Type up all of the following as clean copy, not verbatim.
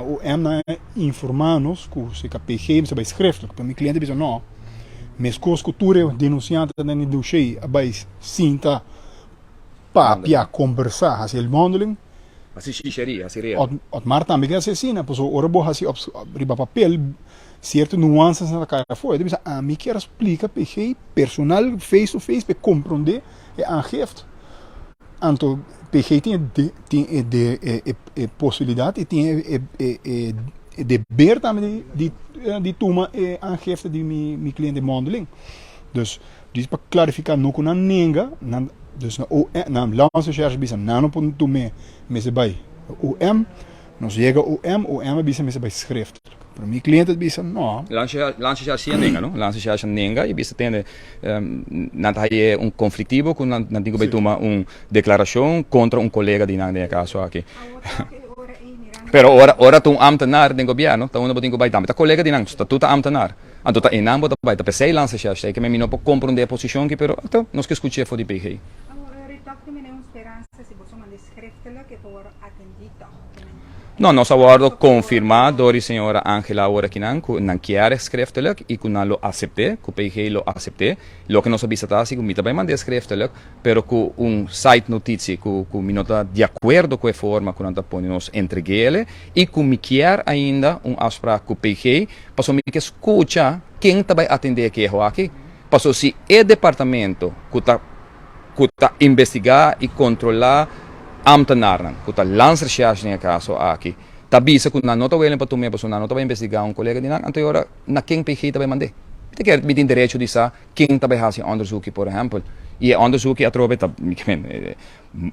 Na OM nan a informa nos cu si KPG mester bay schriftelijk, pero mi cliente a bisa no, mescos cu tur e denunciantenan di dossier a bay sinta papia, combersa, haci el mondeling. Haci shisheria, haci redo. Otmar tambe ke haci asina, pasobra ora bo haci riba papel cierto nuances nan ta cay afo. E ta bisa ami kier a splica PG personal face to face pa e comprende e aangifte. Anto PG tin e tin e e e posibilidat i tin e e e deber tambe di di di tuma e aangifte di mi mi cliente mondeling. Dus dis pa klarifiká no ku nan nenga nan dus na OM na Landsrecherche bisa nan no por tum'é mester bai OM. Nos yega OM, OM a bisa mester bai schriftelijk. Pero mi cliente a bisa no. Landsrecherche a nenga no, Landsrecherche a nenga y bisa tende nan ta haye un conflictivo cu nan tin cu bay tuma un declaracion contra un colega di nan den e caso aki. Pero ora ora ta un ambtenaar den gobierno ta unda bo tin cu bay tambe ta colega di nan, ta tur ta ambtenaar. Anto ta eynan bo ta bay, ta pesey Landsrecherche ta ey ke mi no por comprende e posicion aki pero nos ke scuche for di PG. No, nos a wordo confirma door di señora Angela awor akinan cu nan kier e schriftelijk y cu nan lo acepte, cu PG lo acepte. Loke nos a bisa ta si cu mi ta bay manda e schriftelijk, pero cu un site notitie cu cu mi no ta di acuerdo cu e forma cu nan ta pone nos entreguele y cu mi kier ainda un afspraak cu PG pasobra mi ke scucha ken ta bay atende e keho aki. Pasobra si e departamento cu ta ku ta investigá i kontrolá ámtenarnan, ku ta Landsrecherche den e kaso aki, ta bisa ku nan no ta welen pa tum'é pasobra nan no ta bai investigá un kolega di nan, anto e ora na ken PG ta bai mand'é? Mi ta kere mi tin derecho di sa ken ta bai hasi e ònderzoekje por ehèmpel. I e ònderzoekje atrobe ta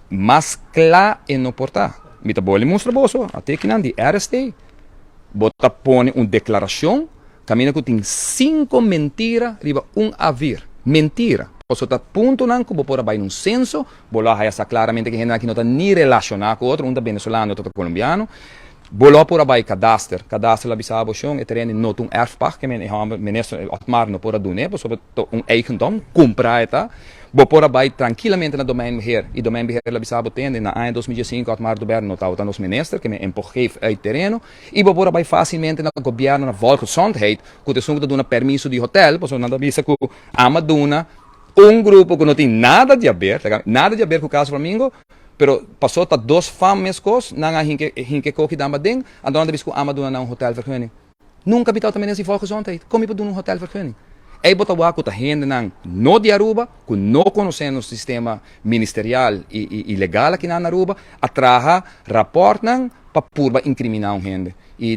mas kla e no por ta. Mi ta boli mustra boso a tekinan di RST. Bo ta pone un deklarashon Kaminda ku tin sinku mentira riba un avir. Mentira! Pasobra ta puntonan ku bo por a bai na un senso, bo lo a haya sa klaramente ku e hendenan aki no ta ni relashoná ku otro, un ta benesolano, otro ta kolombiano. Bo lo por a bai kadaster, kadaster lo a bisa bo, shon, e tereno no ta un erfpacht, ke men e hòmber, minister Otmar no por a dun'é, pasobra ta un eigendom, kumprá e ta. Bo por a bai trankilamente na Domeinbeheer i Domeinbeheer lo a bisa bo, tende, na aña 2015 Otmar Oduber no tabata nos minister, ke men e por geef uit tereno. I bo por a bai fásilmente na gobièrnu na Volksgezondheid ku ta esun ku ta duna permiso di hotèl, pasobra nan ta bisa ku ama duna un grupo ku no tin nada di haber, nada di haber ku Casa Flamingo, pero paso ta dos fam meskos nan a hinka hinka e koki dan baden, anto nan ta bisa ku ama duna nan un hotèlvergunning. Nunka mi tabata mester di Volksgezondheid, kon mi por duna un hotèlvergunning? Ei bo ta wak ku ta hendenan no di Aruba, ku no konosé nos sistema ministerial i i legal akinan na Aruba, a traha rapòrtnan pa purba inkriminá un hende. I.